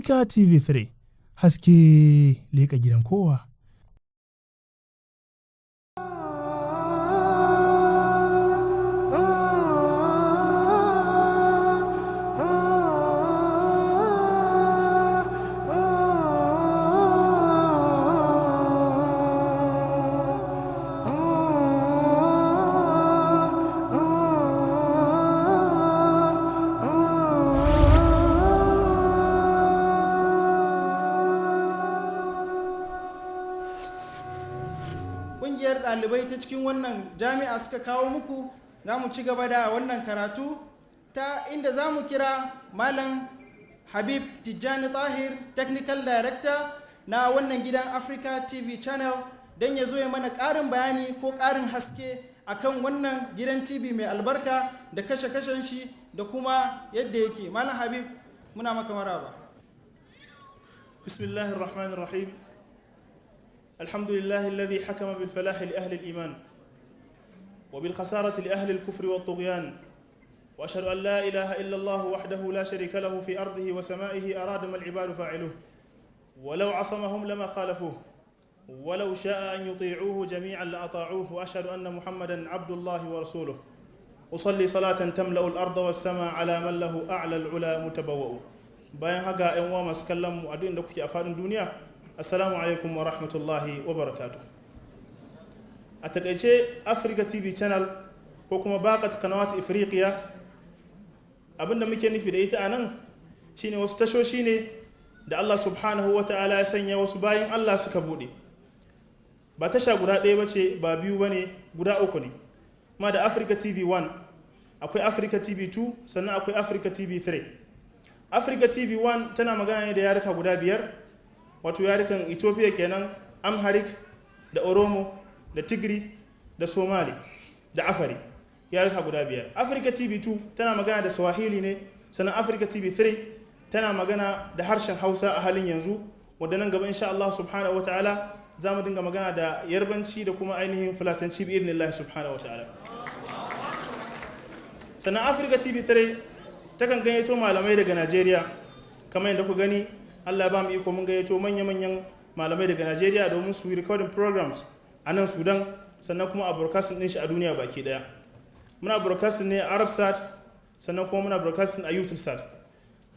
Africa TV3, haske leƙa gidan kowa. Ƙungiyar ɗalibai ta cikin wannan jami'a suka kawo muku. Za mu ci gaba da wannan karatu ta inda za mu kira Malam Habib Tijjani Tahir, Technical Director na wannan gidan Africa TV Channel, don ya zo ya mana ƙarin bayani ko ƙarin haske akan wannan gidan TV mai albarka da kashe-kashen shi da kuma yadda yake. Malam Habib, muna maka maraba. بسم الله الرحمن الرحيم. الحمد لله الذي حكم بالفلاح لأهل الإيمان وبالخسارة لأهل الكفر والطغيان، وأشهد أن لا إله إلا الله وحده لا شريك له في أرضه وسمائه، أراد ما العباد فاعلوه، ولو عصمهم لما خالفوه، ولو شاء أن يطيعوه جميعا لأطاعوه، وأشهد أن محمدا عبد الله ورسوله. أصلي صلاة تملأ الأرض والسماء على من له أعلى العلا متبوأ. Bayan haka, 'yan uwa masu kallon mu a duk inda kuke a faɗin duniya, assalamu alaikum wa rahmatullahi wa barakatuh. A takaice, Africa TV Channel ko kuma Baqat Kanawat Ifriqiya, abinda muke nufi da ita a nan shine wasu tashoshi ne da Allah subhanahu wa ta'ala ya sanya wasu bayin Allah suka bude. Ba tasha guda ɗaya ba ce, ba biyu ba ne, guda uku ne ma. Da Africa TV 1, akwai Africa TV 2, sannan akwai Africa TV 3. Africa TV 1 tana magana ne da yaruka guda biyar, wato yarukan Ethiopia kenan, Amharic da Oromo da Tigri da Somali da Afari, yaruka guda biyar. Africa TV 2 tana magana da Swahili ne. Sannan Africa TV 3 tana magana da harshen Hausa a halin yanzu, wadda nan gaba insha Allah subhanahu wataala za mu dinga magana da Yarbanci da kuma ainihin Fulatanci bi idnillah subhanahu wataala. Sannan Africa TV 3 takan gayyato malamai daga Najeriya. Kamar yadda ku gani, Allah ba mu iko mun gayyato manya-manyan malamai daga Najeriya domin su yi recording programs a nan Sudan, sannan kuma a broadcasting din shi a duniya baki daya. Muna broadcasting ne a Arabsat, sannan kuma muna broadcasting a Eutelsat.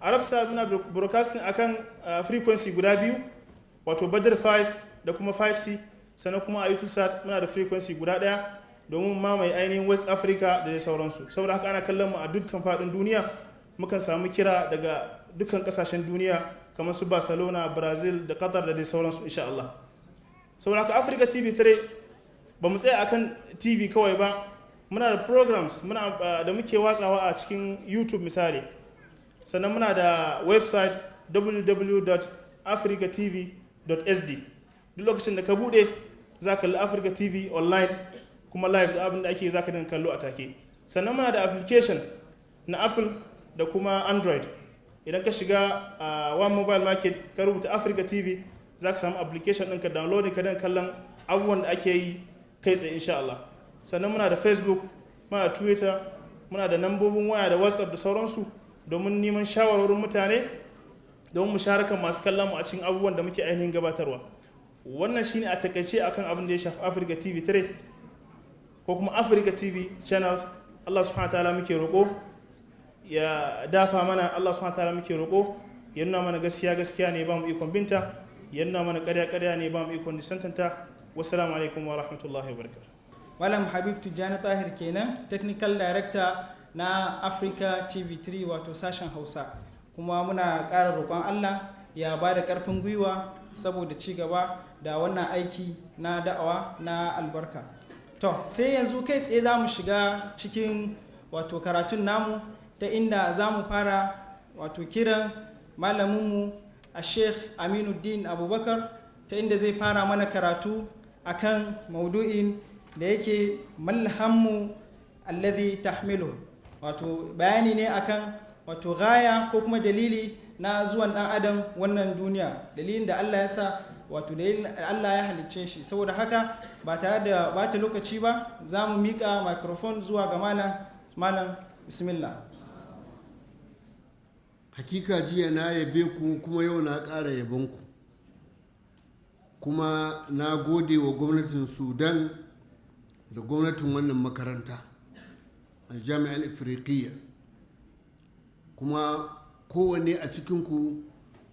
Arabsat muna broadcasting akan frequency guda biyu, wato Badr 5 da kuma 5C. Sannan kuma a Eutelsat muna da frequency guda daya domin mamaye ainihin West Africa da dai sauransu. Saboda haka ana kallon mu a dukkan faɗin duniya. Mukan samu kira daga dukkan kasashen duniya kamar su Barcelona, Brazil da Qatar da dai sauransu insha Allah. Saboda haka Africa TV 3 ba mu tsaya akan TV kawai ba. Muna da programs muna da muke watsawa a cikin YouTube misali. Sannan muna da website www.africatv.sd. Duk lokacin da ka bude za ka kalli Africa TV online kuma live, da abin da ake za ka dinga kallo a take. Sannan muna da application na Apple da kuma Android. Idan ka shiga a One Mobile Market ka rubuta Africa TV, za ka samu application ɗinka, downloading ka dinga kallon abubuwan da ake yi kai tsaye insha Allah. Sannan muna da Facebook, muna da Twitter, muna da nambobin waya da WhatsApp da sauransu domin neman shawarwarin mutane, don musharakan masu kallon mu a cikin abubuwan da muke ainihin gabatarwa. Wannan shine a takaice akan abin da ya shafi Africa TV 3 ko kuma Africa TV Channels. Allah subhanahu wa ta'ala muke roƙo ya dafa mana. Allah subhanahu wa ta'ala muke roƙo ya nuna mana gaskiya gaskiya ne, ba mu ikon binta, ya nuna mana ƙarya ƙarya ne, ba mu ikon nisantanta. Wassalamu alaikum wa rahmatullahi wa barakatuh. Malam Habib Tijjani Tahir kenan, Technical Director na Africa TV3, wato sashen Hausa. Kuma muna ƙara roƙon Allah ya ba da ƙarfin gwiwa saboda ci gaba da wannan aiki na da'awa na albarka. To, sai yanzu kai tsaye za mu shiga cikin wato karatun namu, ta inda za mu fara wato kiran malaminmu a Sheikh Aminuddin Abubakar, ta inda zai fara mana karatu akan maudu'in da yake malhammu alladhi tahmilu, wato bayani ne akan wato gaya ko kuma dalili na zuwan dan adam wannan duniya, dalilin da Allah ya sa, wato dalilin Allah ya halicce shi. Saboda haka ba tare da bata lokaci ba, za mu miƙa microphone zuwa ga malam. Malam, bismillah. Hakika jiya na yabe ku, kuma yau na ƙara yabonku, kuma na gode wa gwamnatin Sudan da gwamnatin wannan makaranta Aljami'ar Ifriqiyya. Kuma kowanne a cikinku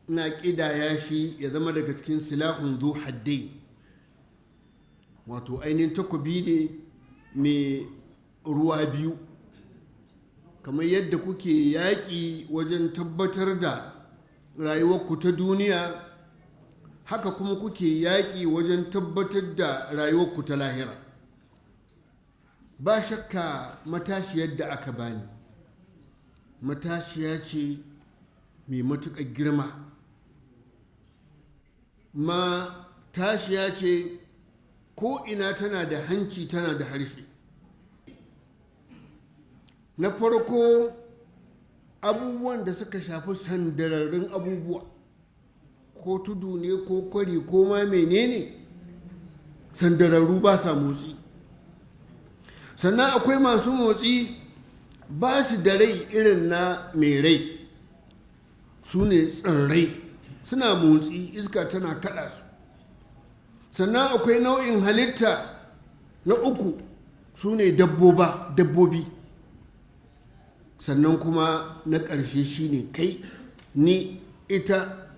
ina ƙidaya shi ya zama daga cikin silahun zu haddai, wato ainihin takobi ne mai ruwa biyu. Kamar yadda kuke yaƙi wajen tabbatar da rayuwarku ta duniya, haka kuma kuke yaƙi wajen tabbatar da rayuwarku ta lahira. Ba shakka matashiyar da aka bani matashiya ce mai matuƙar girma, ma tashiya ce ko ina tana da hanci, tana da harshe. Na farko, abubuwan da suka shafi sandararrun abubuwa, ko tudu ne ko kwari ko ma menene, sandararru ba sa motsi. Sannan akwai masu motsi, ba su da rai irin na mai rai, su ne tsirrai, suna motsi, iska tana kada su. Sannan akwai nau'in halitta na uku, su ne dabbobi. Sannan kuma na ƙarshe shine kai, ni, ita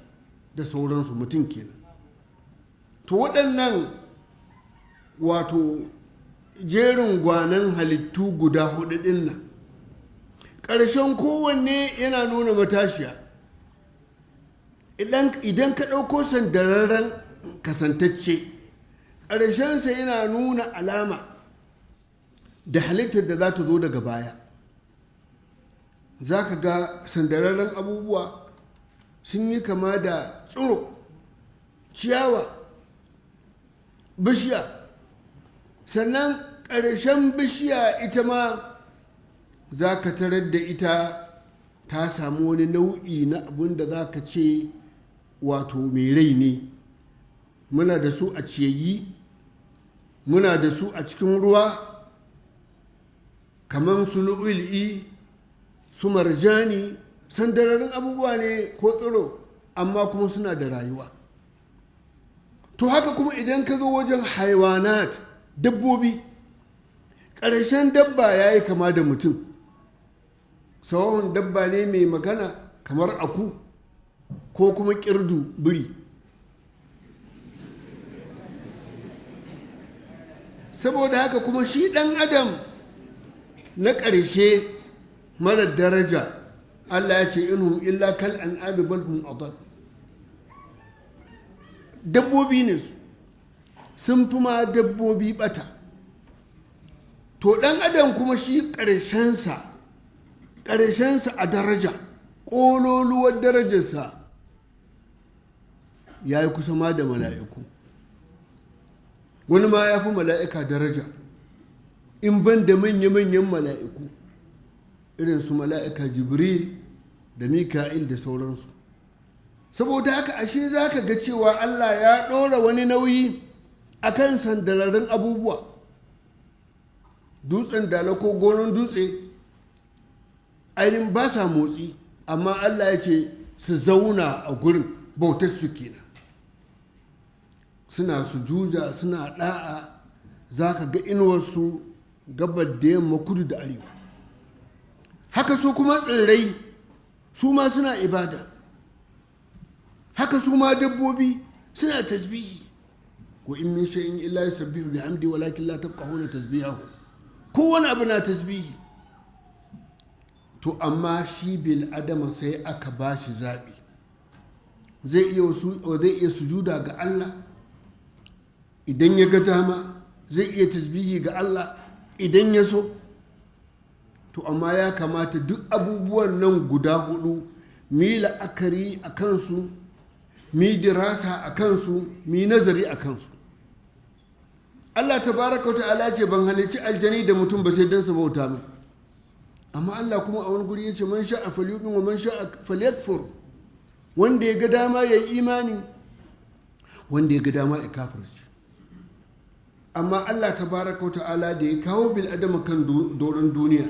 da sauransu, mutum kenan. To waɗannan wato jerin gwanan halittu guda hudu ɗin nan, ƙarshen kowanne yana nuna matashiya. Idan ka ɗauko sandararren kasantacce, ƙarshensa yana nuna alama da halittar da za ta zo daga baya. Za ka ga sandararren abubuwa sun yi kama da tsiro, ciyawa, bishiya. Sannan ƙarshen bishiya ita ma za ka tarar da ita ta samu wani nau'i na abun da za ka ce wato mai rai ne. Muna da su a ciyayi, muna da su a cikin ruwa, kamar su lu'ul'i, su marjani, sandararin abubuwa ne ko tsiro, amma kuma suna da rayuwa. To haka kuma idan ka zo wajen haiwanat, dabbobi, ƙarshen dabba ya yi kama da mutum, sawahun dabba ne mai magana kamar aku ko kuma ƙirdu biri. Saboda haka kuma shi ɗan adam na ƙarshe marar daraja, Allah ya ce inhum illa kal an'ami bal hum adall. Dabbobi ne su, sun fi ma dabbobi bata. To ɗan adam kuma shi ƙarshensa, ƙarshensa a daraja, ƙololuwar darajarsa ya yi kusa ma da mala'iku. Wani ma ya fi mala'ika daraja, in ban da manya-manyan mala'iku irin su mala'ika Jibril da Mika'il da sauransu. Saboda haka ashe za ka ga cewa Allah ya ɗora wani nauyi a kan sandararrun abubuwa. Dutsen Dala ko Goron Dutse ainihin ba sa motsi, amma Allah ya ce su zauna a gurin, bautar su kenan. Suna sujuda, suna da'a, za ka ga inuwarsu gabar da yamma, kudu da arewa. Haka su kuma tsirrai, su ma suna ibada. Haka su ma dabbobi suna tasbihi. Wa in min shay'in illa yusabbihu bihamdi walakin la tafqahuna tasbihahu. Kowane abu na tasbihi. To amma shi bil adama sai aka ba shi zaɓi. Zai iya sujuda ga Allah idan ya ga dama, zai iya tasbihi ga Allah idan ya so. To amma ya kamata duk abubuwan nan guda hudu mi la'akari a kansu, mi dirasa a kansu, mi nazari a kansu. Allah tabaraka wa ta'ala ce ban halicci aljani da mutum ba sai don su bauta min. Amma Allah kuma a wani guri ya ce man sha'a falyu'min wa man sha'a falyakfur. Wanda ya ga dama ya yi imani, wanda ya ga dama ya kafirce. Amma Allah tabaraka wa ta'ala da ya kawo bil adama kan doron duniya,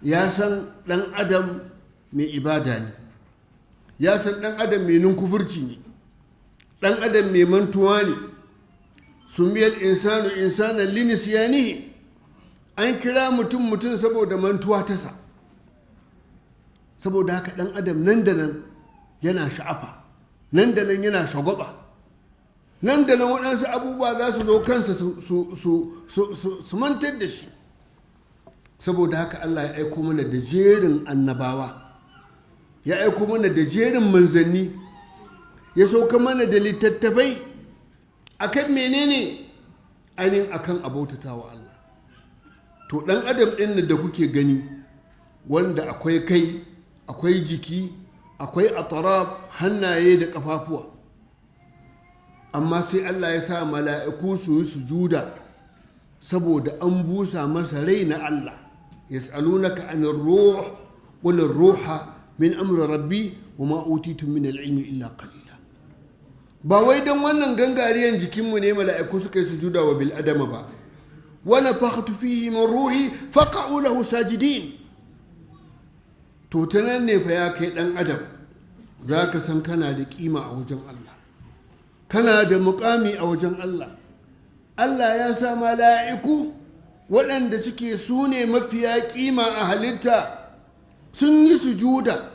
ya san dan adam mai ibada ne. Ya san ɗan adam mai ninkufurci ne, ɗan adam mai mantuwa ne. Sumiyal insanu insanan linisiyanihi, an kira mutum mutum saboda mantuwa tasa. Saboda haka ɗan adam nan da nan yana sha'afa, nan da nan yana shagwaba, nan da nan waɗansu abubuwa za su zo kansa su mantar da shi. Saboda haka Allah ya aiko mana da jerin annabawa, ya aiko mana da jerin manzanni, ya sauka mana da littattafai akan menene? Ainihin akan abautata wa Allah. To, ɗan adam ɗin da kuke gani, wanda akwai kai, akwai jiki, akwai atarab, hannaye da ƙafafuwa, amma sai Allah ya sa mala'iku su yi sujuda saboda an busa masa rai na Allah. Yas'alunaka anir ruh, qul ruha min amri rabbi wa ma utitum min al-ilmi illa qalila. Ba wai don wannan gangariyan jikinmu ne mala'iku suka yi sujuda wa bil adama ba. Wa nafakhtu fihi min ruhi faqa'u lahu sajidin. To, ta nan ne fa, ya kai dan adam, za ka san kana da kima a wajen Allah, kana da mukami a wajen Allah. Allah ya sa mala'iku, waɗanda suke su ne mafiya kima a halitta, sun yi sujuda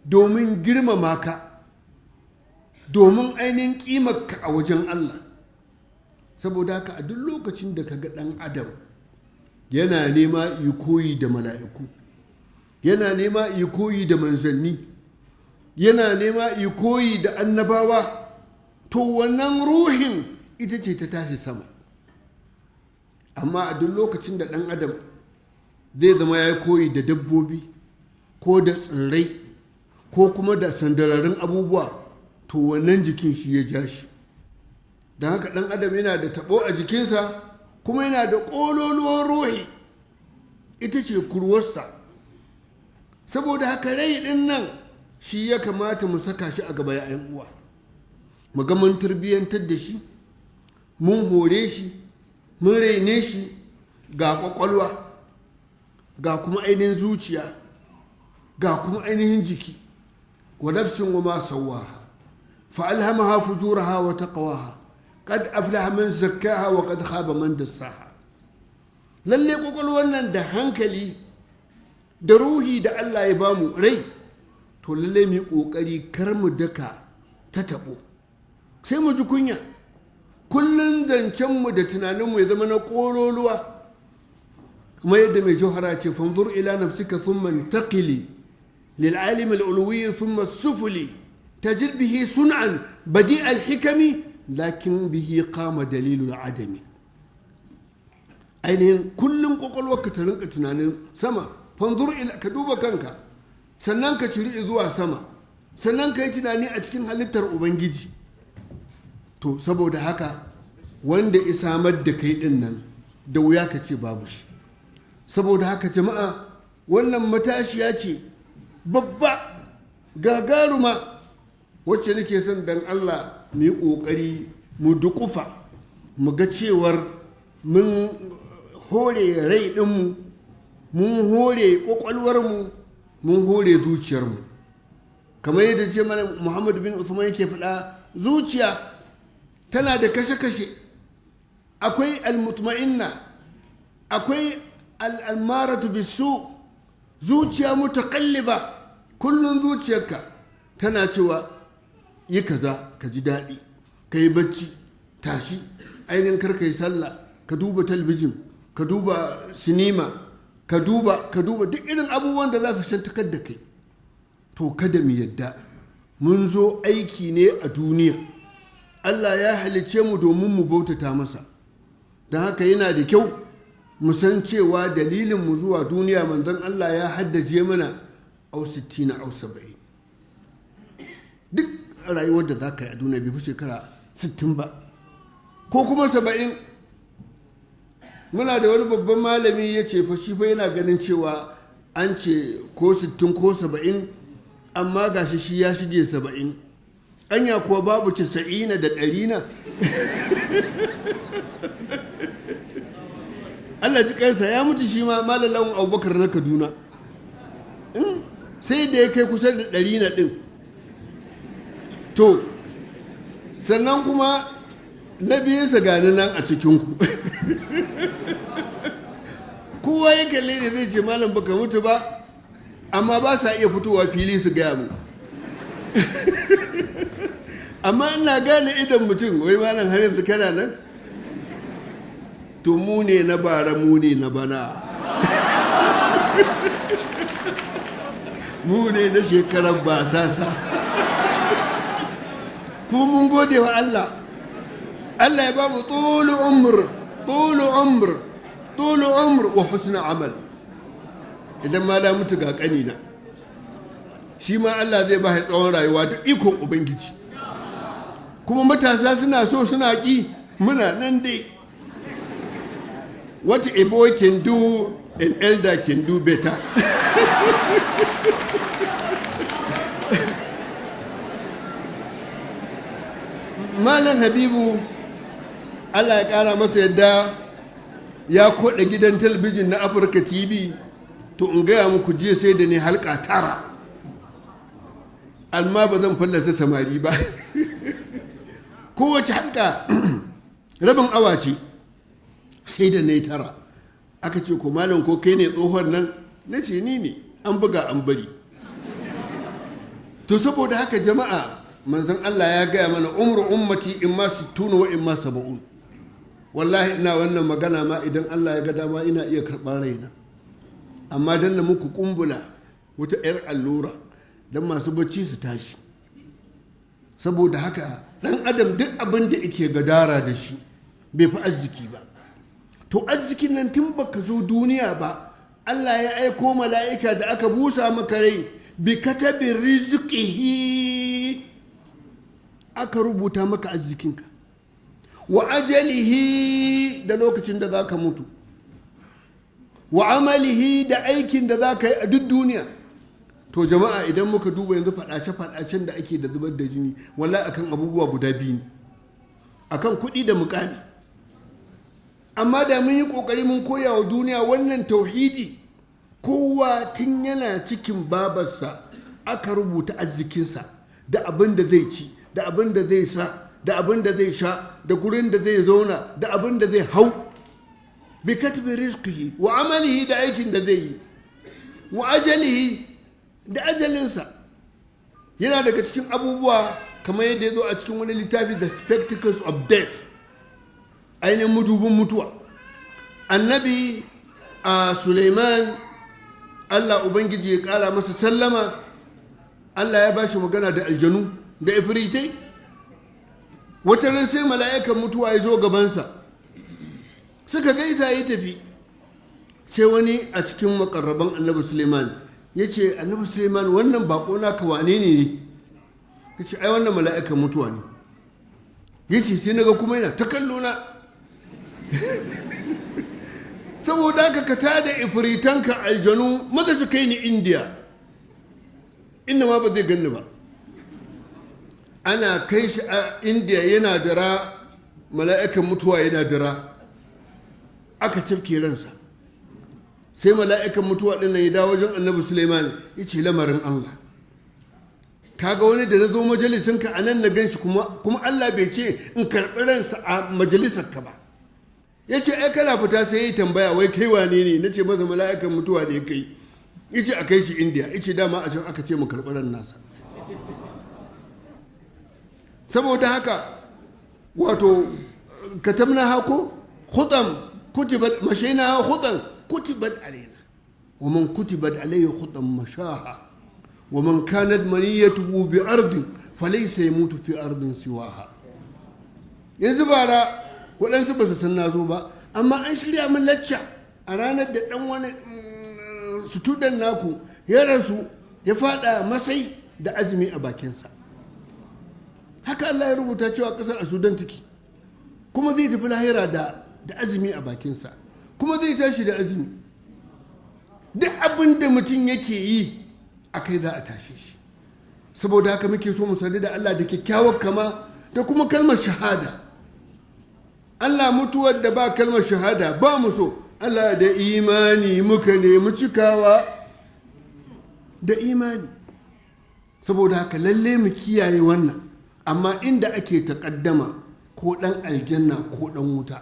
domin girmama ka, domin ainihin ƙimarka a wajen Allah. Saboda haka a duk lokacin da ka ga ɗan adam yana nema koyi da mala'iku, yana nema koyi da manzanni, yana nema koyi da annabawa, to wannan ruhin ita ce ta tashi sama. Amma a duk lokacin da ɗan adam zai zama ya koyi da dabbobi ko da tsirrai ko kuma da sandararin abubuwa, to wannan jikin shi ya ja shi. Don haka ɗan adam yana da taɓo a jikinsa, kuma yana da ƙololuwar ruhi, ita ce kurwarsa. Saboda haka rai ɗin nan shi ya kamata mu saka shi a gaba, ya'yan uwa. Mu ga mun tarbiyyantar da shi, mun hore shi, mun raine shi. Ga kwakwalwa, ga kuma ainihin zuciya, ga kuma ainihin jiki. Wa nafsin wa ma sawaha, fa alhamaha fujuraha wa taqwaha, qad aflaha man zakkaha wa qad khaba man dassaha. Lalle kwakwalwar nan da hankali da ruhi da Allah ya bamu rai, to lalle mu yi kokari kar mu daka ta tabo sai mu ji kunya. Kullun zancenmu da tunaninmu ya zama na ƙololuwa, kamar yadda mai jauhara ce: "Fanzur ila nafsika thumma intaqili lil alim al ulwi thumma sufuli, tajid bihi sun'an badi al hikami, lakin bihi qama dalilul adami." Ainihin kullum kwakwalwarka ta rinka tunanin sama. Fanzur ila, ka duba kanka, sannan ka ciri zuwa sama, sannan ka yi tunani a cikin halittar Ubangiji. To, saboda haka wanda isamar da kai din nan, da wuya ka ce babu shi. Saboda haka jama'a, wannan matashiya ce babba gagaruma wacce nake son dan Allah mu yi ƙoƙari mu dukufa, mu ga cewar mun hore rai ɗinmu, mun hore ƙwaƙwalwarmu, mun hore zuciyarmu. Kamar yadda ce mana Muhammad bin Usman yake faɗa, zuciya tana da kashe-kashe: akwai almutma'inna, akwai al'ammaratu bisu, zuciya mutakalliba. Kullum zuciyarka tana cewa yi kaza ka ji daɗi, ka yi bacci, tashi, ainihin kar ka yi sallah, ka duba talbijin, ka duba sinima, ka duba duk irin abubuwan da za su shantakar da kai. To, kada mu yadda. Mun zo aiki ne a duniya. Allah ya halicce mu domin mu bautata masa. Don haka yana da kyau mu san cewa dalilin mu zuwa duniya, manzon Allah ya haddace mana au 60 au 70. Duk rayuwar da za ka yi a duniya bai fi shekara 60 ba ko kuma 70. Muna da wani babban malami, ya ce fa shi fa yana ganin cewa an ce ko 60 ko 70, amma gashi shi ya shige 70, anya kuwa babu casa'ina da ɗari na? Allah ji kansa, ya mutu shi ma, Malalan Abubakar na Kaduna, sai da ya kai kusa da ɗari na ɗin. To sannan kuma na biyunsa gani nan a cikinku. Kowa ya kalle ne zai ce, "Malam, baka mutu ba?" Amma ba sa iya fitowa fili su gaya mu, amma ina gane idan mutum, "Wai malam, har yanzu kana nan?" To mu ne na bara, mu ne na bana, mu ne na shekarar basasa. Kuma mun gode wa Allah. Allah ya ba mu tulu umr, tulu umr, tulu umr wa husna amal. Idan ma da mutu, ga kanina, shi ma Allah zai ba shi tsawon rayuwa da ikon Ubangiji. Kuma matasa suna so suna ƙi, muna nan dai. What a boy can do, an elder can do better. Malam Habibu, Allah ya kara masa yadda, ya koɗa gidan talabijin na Afirka TV. To in gaya muku, jiya sai da ne halka 9, amma ba zan fallasa samari ba. Kowace halka rabin awa ce, sai da na yi 9. Aka ce, "Ko malam, ko kai ne tsohon nan?" Na ce, "Ni ne, an buga an bari." To saboda haka jama'a, manzon Allah ya gaya mana umru ummati imma sittuna wa imma saba'un. Wallahi ina wannan magana ma, idan Allah ya ga dama ina iya karɓar raina, amma dan na muku kumbula wata 'yar allura don masu bacci su tashi. Saboda haka ɗan adam duk abin da yake gadara da shi bai fi arziki ba. To arzikin nan, tun baka zo duniya ba Allah ya aiko mala'ika da aka busa maka rai, bi katabi rizqihi, aka rubuta maka arzikinka, wa ajalihi, da lokacin da za ka mutu, wa amalihi, da aikin da za ka yi a duk duniya. To jama'a, idan muka duba yanzu faɗace-faɗacen da ake da zubar da jini, wallahi akan abubuwa guda biyu ne, akan kuɗi da mukami. Amma da mun yi ƙoƙari mun koya wa duniya wannan tauhidi, kowa tun yana cikin babarsa aka rubuta arzikinsa, da abin da zai ci, da abin da zai sa, da abin da zai sha, da gurin da zai zauna, da abin da zai hau. Bi katbi rizqihi wa amalihi, da aikin da zai yi, wa ajalihi, da ajalinsa. Yana daga cikin abubuwa, kamar yadda ya zo a cikin wani littafi, The Spectacles of Death, ainihin madubin mutuwa. Annabi a Suleiman, Allah Ubangiji ya kara masa sallama, Allah ya ba shi magana da aljanu da ifritai. Wata ran sai mala'ikan mutuwa ya zo gabansa, suka gaisa, ya tafi. Sai wani a cikin makarraban Annabi Suleiman ya ce, "Annabi Suleiman, wannan bako naka wane ne ne?" Ya ce, "Ai wannan mala'ikan mutuwa ne." Ya ce, "Sai naga kuma yana ta kallo na. Saboda haka ka tada ifritanka aljanu, maza su kai ni Indiya, inda ma ba zai ganni ba." Ana kai shi a Indiya, yana dira, mala'ikan mutuwa yana dira, aka cafke ransa. Sai mala'ikan mutuwa ɗin nan ya dawo wajen Annabi Suleiman, ya ce, "Lamarin Allah, kaga wani da na zo majalisinka a nan na gan shi, kuma Allah bai ce in karɓi ransa a majalisarka ba." Ya ce, "Ai kana fita sai ya yi tambaya, wai kai wane ne? Na ce masa mala'ikan mutuwa ne kai. Ya ce a kai shi Indiya. Ya ce dama a can aka ce mu karɓi ran nasa." Saboda haka wato katamna hako khutam kutibat mashaina khutan kutibat alaina, wa man kutibat alayhi khutan mashaha, wa man kanat maniyatuhu bi ardin falaysa yamutu fi ardin siwaha. Yanzu bara waɗansu ba su san na zo ba, amma an shirya min lacca a ranar da ɗan wani student naku ya rasu, ya fada masai da azumi a bakinsa. Haka Allah ya rubuta cewa ƙasar a Sudan take, kuma zai tafi lahira da azumi a bakinsa, kuma zai tashi da azumi. Duk abin da mutum yake yi a kai za a tashe shi. Saboda haka muke so mu sadu da Allah da kyakkyawar kama da kuma kalmar shahada. Allah, mutuwar da ba kalmar shahada ba mu so. Allah, da imani muka nemi cikawa, da imani. Saboda haka lalle mu kiyaye wannan. Amma inda ake takaddama, ko ɗan aljanna ko ɗan wuta,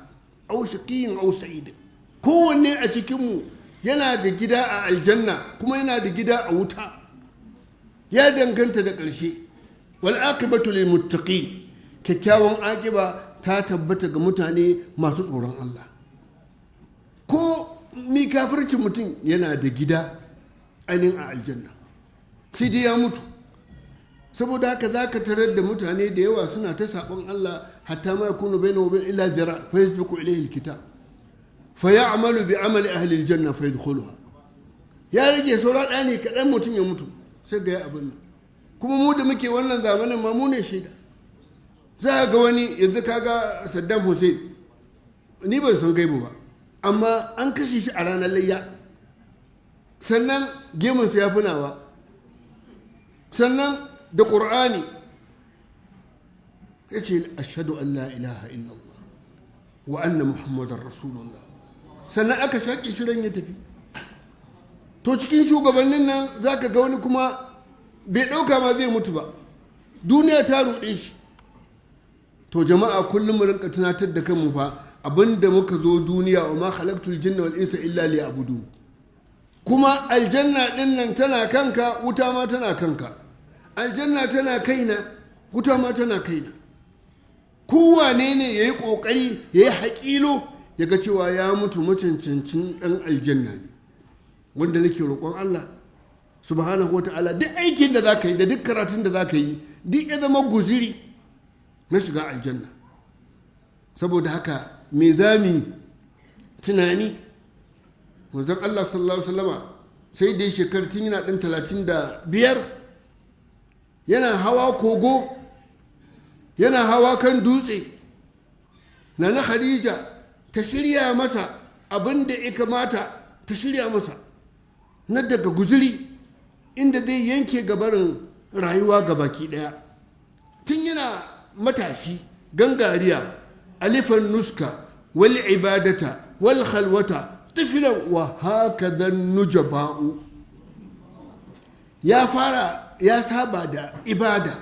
au shaqiyin au sa'idin, kowanne a cikinmu yana da gida a aljanna kuma yana da gida a wuta. Ya danganta da ƙarshe. Wal aqibatu lil muttaqin, kyakkyawan aƙiba ta tabbata ga mutane masu tsoron Allah. Ko mi kafircin mutum, yana da gida ainihin a aljanna, sai dai ya mutu. Saboda haka za ka tarar da mutane da yawa suna ta saɓon Allah, hatta ma yakunu bainahu wa bain illa zira fa yasbiqu ilayhi alkitab fa ya'malu bi amali ahli aljanna fa yadkhuluha. Ya rage saura ɗaya ne kaɗan mutum ya mutu, sai ga ya abin nan. Kuma mu da muke wannan zamanin ma, mu ne shaida. Za ga wani yanzu, kaga Saddam Hussein, ni ban san gaibu ba, amma an kashe shi a ranar layya. Sannan gemunsa ya fi nawa, sannan da ƙur'ani ya ce ashhadu an la ilaha illallah wa anna muhammadar rasulullah. Sannan aka shaƙe shi, ran ya tafi. To, cikin shugabannin nan za ka ga wani kuma bai ɗauka ma zai mutu ba, duniya ta ruɗe shi. To jama'a, kullum mu rinka tunatar da kanmu fa abinda muka zo duniya, wa ma khalaqtul jinna wal insa illa liya'budun. Kuma aljanna din nan tana kanka, wuta ma tana kanka. Aljanna tana kaina, wuta ma tana kaina. Kowane ne ya yi ƙoƙari ya yi haƙilo ya ga cewa ya mutu macancancin ɗan aljanna ne. Wanda nake roƙon Allah subhanahu wa ta'ala, duk aikin da za ka yi da duk karatun da za ka yi, duk ya zama guziri na shiga aljanna. Saboda haka me za mu tunani? Manzon Allah sallallahu alaihi wasallama sai dai shekaru tun yana ɗan 35 yana hawa kogo, yana hawa kan dutse. Nana Khadija ta shirya masa abin da ya kamata ta shirya masa na daga guzuri, inda zai yanke gabarin rayuwa gabaki daya. Tun yana matashi gangariya, alifan nuska wal ibadata wal khalwata tifilan wa hakaza nujaba'u. Ya fara ya saba da ibada,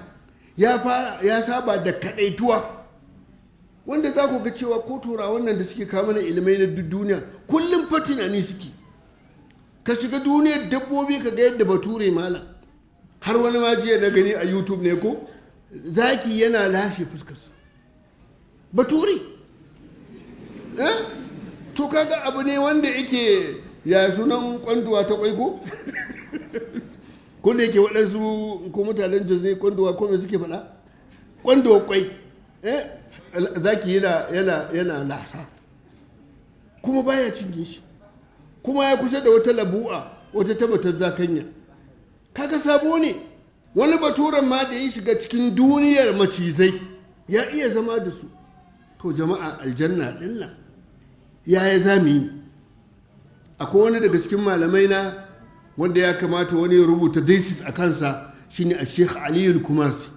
ya fara ya saba da kadaituwa. Wanda za ku ga cewa ko turawan nan da suke kawo mana ilimai na duk duniya, kullum fa tunani suke. Ka shiga duniyar dabbobi ka ga yadda bature, malam, har wani ma jiya na gani a YouTube ne ko zaki yana lashe fuskarsa, bature, eh? To kaga abu ne wanda yake ya sunan kwanduwa ta kwai, ko ko da yake waɗansu ko mutanen Jos ne, kwanduwa ko me suke faɗa, kwanduwa kwai, eh? Zaki yana lasa kuma baya cinye shi, kuma ya kusa da wata labu'a, wata tabbatar zakanya. Kaga sabo ne. Wani baturen ma da ya shiga cikin duniyar macizai ya iya zama da su. To jama'a, aljanna din nan yaya za mu yi? Akwai wani daga cikin malamai na wanda ya kamata wani ya rubuta thesis a kansa, shine a Sheikh Aliyu Kumasi.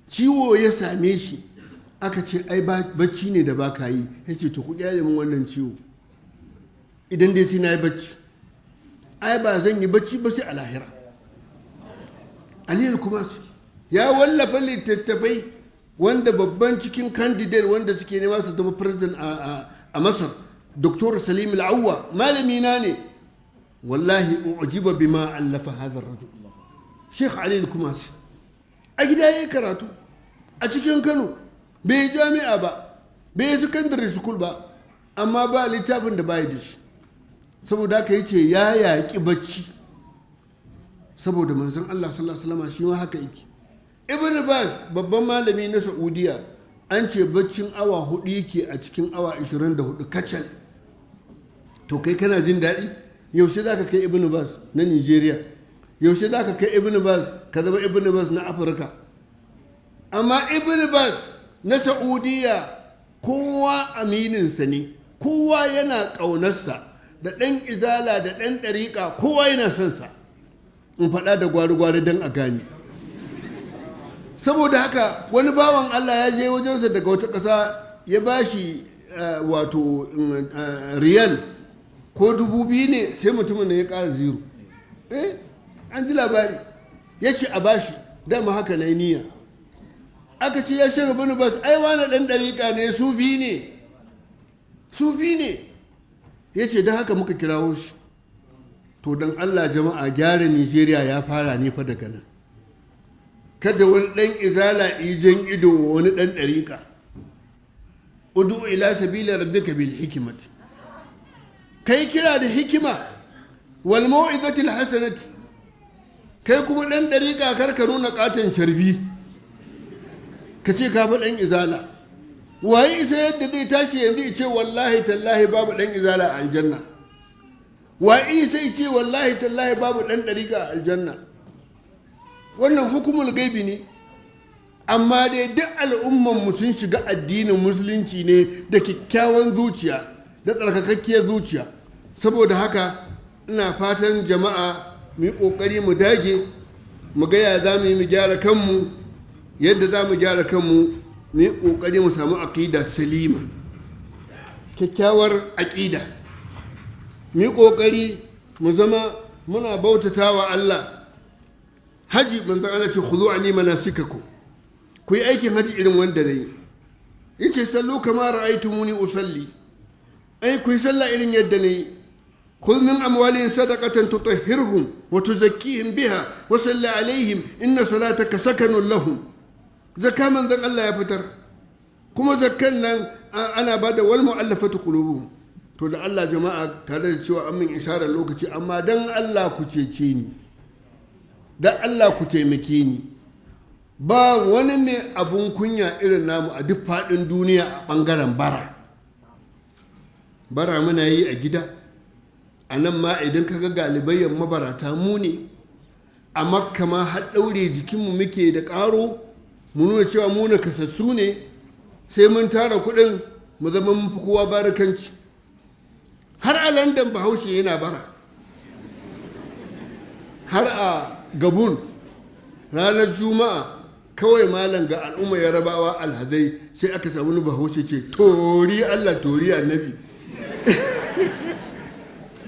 Ciwo ya same shi, aka ce ai bacci ne da baka yi. Ya ce, to ku kyale min wannan ciwo, idan dai sai na yi bacci, ai ba zan yi bacci ba sai a lahira. Aliyu Kumasi ya wallafa littattafai, wanda babban cikin candidate wanda suke nema su zama president a Masar, Dr. Salim Al'awwa, malami na ne. Wallahi u'jiba bima allafa hadha ar-rajul, Sheikh Ali Kumasi. A gida yayi karatu a cikin Kano, bai jami'a ba, bai yi secondary school ba, amma ba littafin da bai da shi. Saboda haka yace ya yaƙi bacci saboda manzon Allah sallallahu alaihi wasallam shi ma haka yake. Ibn Bas, babban malami na Saudiya, an ce baccin awa 4 yake a cikin awa 24 kacal. To kai kana jin daɗi, yaushe za ka kai Ibn Bas na Nigeria? Yaushe za ka kai Ibn Bas, ka zama Ibn Bas na Afirka? Amma Ibn Bas na Saudiya, kowa amininsa ne, kowa yana ƙaunarsa, da ɗan izala da ɗan ɗariƙa, kowa yana son sa. In faɗa da gwari-gwari don a gane. Saboda haka wani bawan Allah ya je wajensa daga wata ƙasa, ya ba shi wato riyal ko 2000 ne, sai mutumin ya ƙara zero. Eh, an ji labari, ya ce a bashi dama haka na yi niyya. Aka ce ya shiga Bin Bas, ai wani ɗan ɗariƙa ne, sufi ne, sufi ne. Ya ce don haka muka kirawo shi. To don Allah jama'a, gyara Nigeria ya fara ne fa daga nan. Kada wani ɗan izala ijan ido wa wani ɗan ɗariƙa. Udu ila sabila rabbika bil hikmati, kai kira da hikima, wal mau'izatil hasanati. Kai kuma ɗan ɗariƙa, kar ka nuna ƙaton carbi ka ce ka fi ɗan izala. Waye isa yadda zai tashi yanzu ya ce wallahi tallahi babu ɗan izala a aljanna? Waye isa ya ce wallahi tallahi babu ɗan ɗariƙa a aljanna? Wannan hukumul gaibi ne. Amma dai duk al'ummanmu sun shiga addinin Musulunci ne da kyakkyawan zuciya, da tsarkakakkiyar zuciya. Saboda haka ina fatan jama'a mu yi ƙoƙari mu dage, mu ga ya za mu yi mu gyara kanmu. Yadda za mu gyara kanmu, mu yi ƙoƙari mu samu aƙida salima, kyakkyawar aƙida. Mu yi ƙoƙari mu zama muna bautata wa Allah. Haji, manzon Allah ce: "Khudhu anni manasikakum." Ku yi aikin haji irin wanda na yi. Yace: "Sallu kama ra'aytumuni usalli." Ai ku yi sallah irin yadda na yi. خذ من أموالهم صدقة تطهرهم وتزكيهم بها وصل عليهم، إن صلاتك سكن لهم. Zakka manzon Allah ya fitar, kuma zakkan nan ana ba da wal mu'allafatu qulubuhum. To da Allah jama'a, tare da cewa an min isharar lokaci, amma dan Allah ku cece ni, dan Allah ku taimake ni. Ba wani mai abun kunya irin namu a duk faɗin duniya a ɓangaren bara. Bara muna yi a gida, a nan ma idan ka ga galibayan mabarata mu ne. A Makka ma har ɗaure jikinmu muke da ƙaro, mu nuna cewa mu na kasassu ne, sai mun tara kuɗin mu zama mun fi kowa barikanci. Har a London Bahaushe yana bara. Har a Gabon ranar Juma'a kawai, malam, ga al'umma Yarabawa alhazai, sai aka samu wani Bahaushe ce: "Tori Allah, tori Annabi."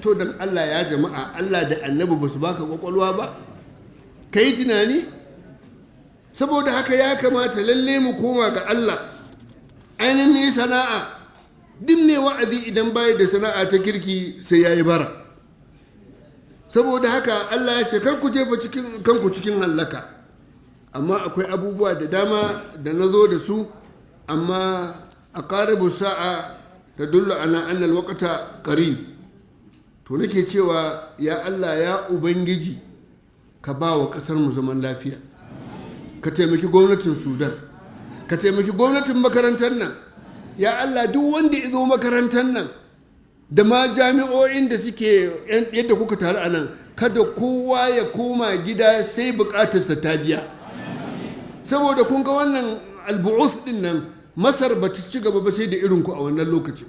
To don Allah ya jama'a, Allah da Annabi ba su baka kwakwalwa ba ka yi tunani? Saboda haka ya kamata lalle mu koma ga Allah, ainihin yi sana'a. Duk mai wa'azi idan bayi da sana'a ta kirki, sai ya yi bara. Saboda haka Allah ya ce kar ku jefa cikin kanku cikin hallaka. Amma akwai abubuwa da dama da na zo da su, amma aqaribu sa'a tadullu ala anna alwaqta qarib. To nake cewa, ya Allah, ya Ubangiji, ka ba wa kasar mu zaman lafiya, ka taimaki gwamnatin Sudan, ka taimaki gwamnatin makarantar nan. Ya Allah, duk wanda ya zo makarantar nan da ma jami'o'in da suke yadda kuka taru a nan, kada kowa ya koma gida sai bukatarsa ta biya. Saboda kun ga wannan albu'us din nan, Masar ba ta ci gaba ba sai da irinku a wannan lokacin.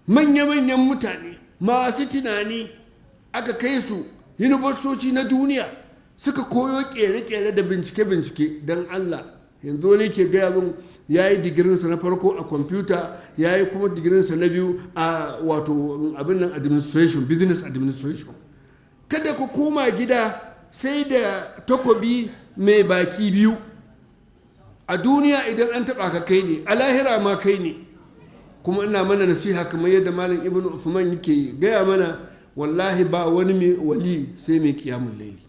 Manya-manyan mutane masu tunani aka kai su yunivarsoci na duniya, suka koyo kere-kere da bincike-bincike. Don Allah, yanzu wani ke gaya min ya yi digirinsa na farko a kwamfuta, ya yi kuma digirinsa na biyu a wato abin nan administration, business administration. Kada ku koma gida sai da takobi mai baki biyu. A duniya idan an taba ka, kai ne, a lahira ma kai ne. Kuma ina mana nasiha kamar yadda Malam Ibnu Uthman yake gaya mana: wallahi ba wani mai wali sai mai kiyamun laili,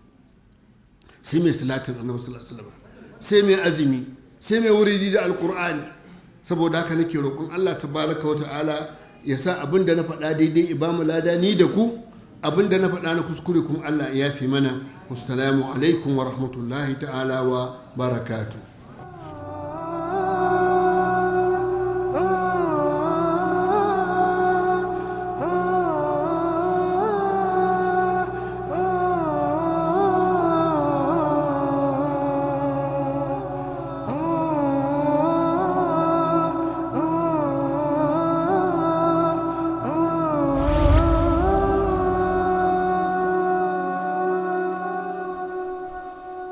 sai mai salatin Annabi sallallahu alaihi wasallam, sai mai azumi, sai mai wuridi da Alkur'ani. Saboda haka nake roƙon Allah tabaraka wa ta'ala ya sa abin da na faɗa daidai, ya bamu lada ni da ku. Abin da na faɗa na kuskure kuma, Allah ya yafe mana. Wassalamu alaikum wa rahmatullahi ta'ala wa barakatuh.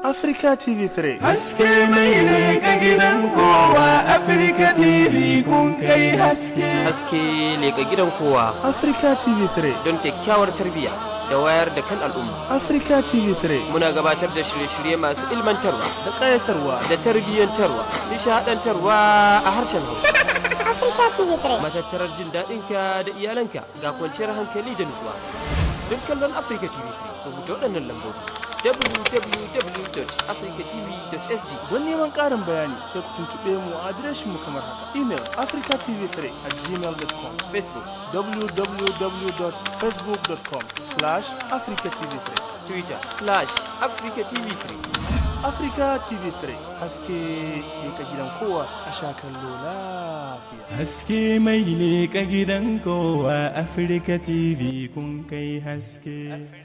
Africa TV3. Haske mai ne ga gidan kowa, Afirka TV kun kai haske. Haske leƙa gidan kowa. Africa TV3. Don kyakkyawar tarbiyya. Da wayar da kan al'umma. Africa TV3. Muna gabatar da shirye-shirye masu ilmantarwa, da ƙayatarwa, da tarbiyyantarwa, nishaɗantarwa a harshen Hausa. Africa TV3. Matattarar jin daɗinka da iyalanka ga kwanciyar hankali da nutsuwa. Don kallon Africa TV3, rubuta waɗannan lambobi: www.africatv.sg. Don neman ƙarin bayani, sai ku tuntuɓe mu a adireshin mu kamar haka: email africatv3@gmail.com, Facebook, www.facebook.com/africatv3, Twitter /AfricaTV3. Africa TV3, haske ka gidan kowa, a sha kallo lafiya. Haske mai leƙa gidan kowa, Afirka TV kun kai haske.